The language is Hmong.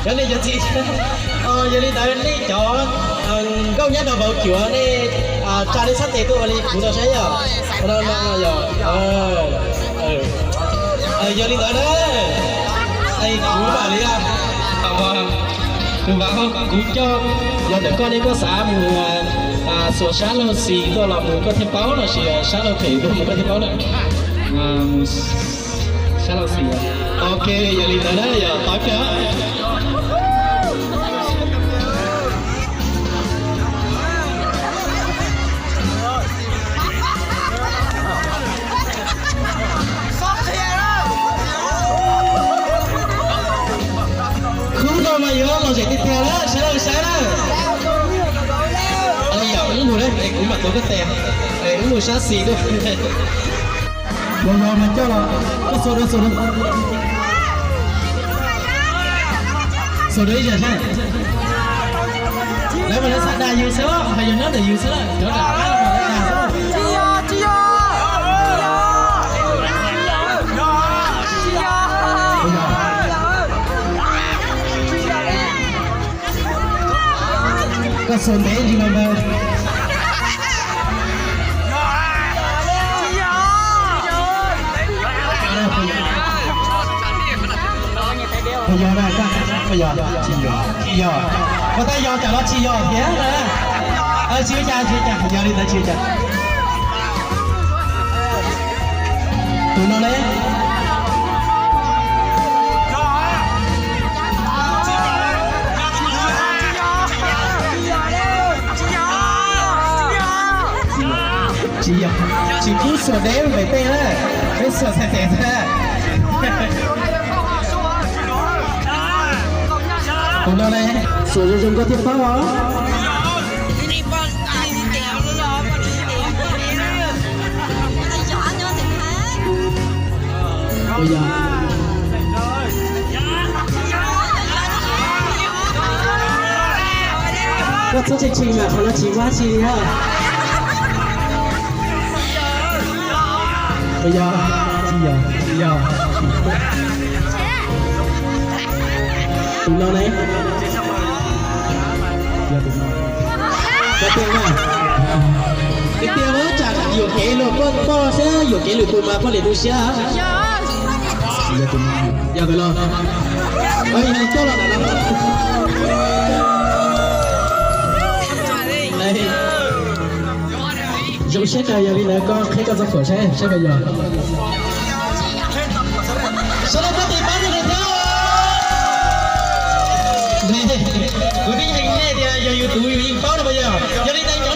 Cov nej cov txiv, yog li ntawd nej cov nkauj nyab nrog vauv cuav nej tsa nej sab tes tuaj ua li kuv no saib yog. Yog li ntawd na, kuv mam li, tus vauv, kuv coj, yog ntawm koj nej koj xav mus xuas sab laug xis tuaj los mus koj thiaj paub los sis sab laug phem tuaj mus koj thiaj paub na. Sab laug xis. Ok, yog li ntawd na yog tau kawg. Khub no mas yuav lom zem tiag tiag na, sawv daws saib na. Yog wb mus na, es kuv mam tuav koj tes, es wb mus sab xis tuaj. Yog yog mas coj los, koj xuas rau, xuas rau. Xuas rau ib zag saib. Lawv mas lawv xav dag yus xwb, hos yog nyob ntawm yus xwb, cov dag mas lawv dag xwb. Koj xuas ntev ntsis los ntawd. Puas yog na, puas yog? Tsis yog. Puas tab yog tsam los tsis yog thiab na? Tsis ua cas, tsis ua cas, yog li ntawd tsis ua cas. Tus no ne? Tsis yog, tsis pub xuas deb pem tej na, peb xuas txhais tes xwb. Tus no ne, xuas zoo zoo koj thiaj paub os. Ua yog koj txhob tshee tshee mas qhov no tsis muaj dab tsi li os. Ua yog, tsis yog, tsis yog. Tus no ne? Yog tus no. Koj tiag mas. Koj tiag mas tsam yuam kev lawm koj poj thiab yuam kev lwm tus mas poj niam tu siab. Yog tus no. Yog tus no. Coj los ntawm no. Zoo siab kawg, yog li ntawd koj qhib koj txoj phuam saib saib puas yog. Sawv daws muab tis pab rau nws thiab. Kuv twb yeej hais tias yog yus tus yus yeej paub no puas yog? Yog li ntawd cov